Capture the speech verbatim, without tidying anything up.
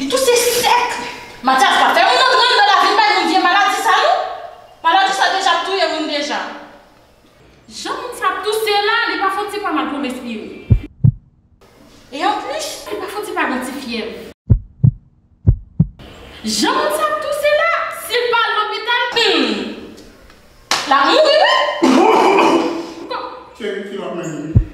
Touse sèk. Matyas, pa fè moun antre anndan la vin bay moun vye maladi sa non. Maladi sa deja ap touye moun deja. Jan moun sa ap touse la, li pa fouti pa mal pou lespri wi. E anplis, li pa fouti pa gen ti fyèv. Jan moun sa ap touse la, si l pa al lopital, hmm, l ap mouri wi. Cheri, ki l ap mennen?